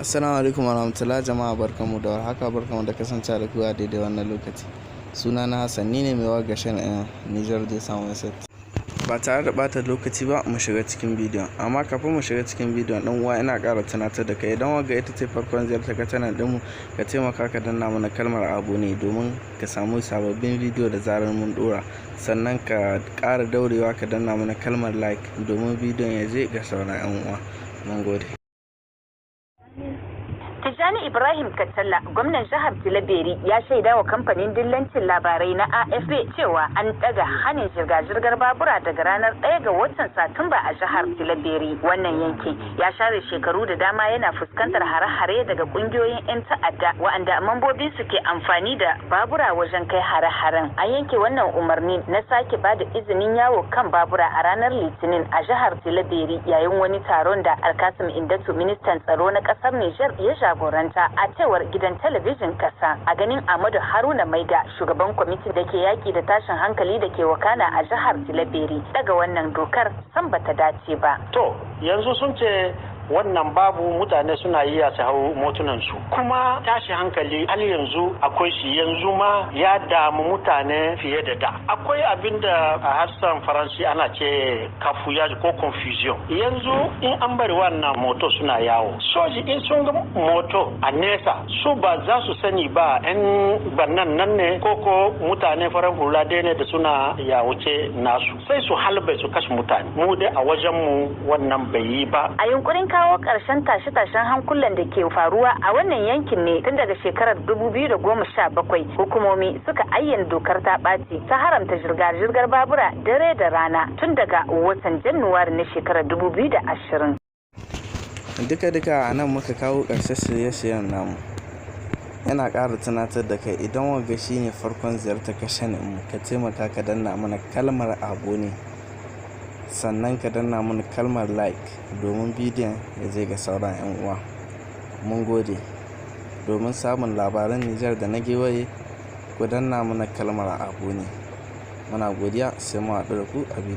Assalamu alaikum warahmatullahi. Jama'a, barkanmu da warhaka, barkanmu da kasancewa da ku a daidai wannan lokaci. Suna na Hassan, ni ne mai waga shan Niger dai samun set. Ba tare da bata lokaci ba, mu shiga cikin bidiyon. Amma kafin mu shiga cikin bidiyon, dan uwa, ina ƙara tunatar da kai, idan wanga ita ce farkon ziyartar ka channel ɗinmu, ka taimaka ka danna mana kalmar abonné domin ka samu sababbin bidiyo da zarar mun dora. Sannan ka ƙara daurewa ka danna mana kalmar like domin bidiyon ya je ga sauran 'yan uwa. Mun gode. Tijjani Ibrahim Katsala, gwamnan jihar Tillabéri, ya shaida wa kamfanin dillancin labarai na AFP cewa an daga hanin zirga-zirgar babura daga ranar 1 ga watan Satumba a jihar Tillabéri. Wannan yanki ya share shekaru da dama yana fuskantar hare-hare daga kungiyoyin 'yan ta'adda wa'anda mambobin su ke amfani da babura wajen kai hare-haren. An yanke wannan umarni na sake ba da izinin yawo kan babura a ranar Litinin a jihar Tillabéri yayin wani taron da Alkasim Indatu, ministan tsaro na kasar Nijar, ya jagoranta, a cewar gidan talabijin kasa. A ganin Ahmadu Haruna Maiga, shugaban kwamitin da ke yaki da tashin hankali da ke wakana a jihar Tillabéri, daga wannan dokar san bata dace ba. To, yanzu sun ce wannan babu, mutane suna iya su hau motunansu, kuma tashi hankali hal yanzu akwai shi, yanzu ma ya damu mutane fiye da da. Akwai abin da a harshen Faransi ana ce cafouillage ko confusion. Yanzu in an bari wannan moto suna yawo, soji in sun ga moto a nesa, su ba za su sani ba yan bannan nan ne ko mutane farar hula dai ne da suna yawuce nasu, sai su halbe su kashe mutane. Mu dai a wajen mu wannan bai yi ba. A yunkurin kawo ƙarshen tashe-tashen hankulan da ke faruwa a wannan yankin ne, tun daga shekarar 2017 hukumomi suka ayyana dokar ta ɓaci ta haramta zirga-zirgar babura dare da rana tun daga watan Januwari na shekarar 2020. Duka-duka a nan muka kawo ƙarshen shirye-shiryen namu. Yana ƙara tunatar da kai, idan wanga shine farkon ziyartar ka channel mu, ka taimaka ka danna mana kalmar abonné, sannan ka danna mana kalmar like domin bidiyon ya je ga sauran 'yan uwa. Mun gode. Domin samun labaran Nijar da na gewaye, ku danna mana kalmar abonné. Muna godiya, sai mu haɗu da ku a bidiyo.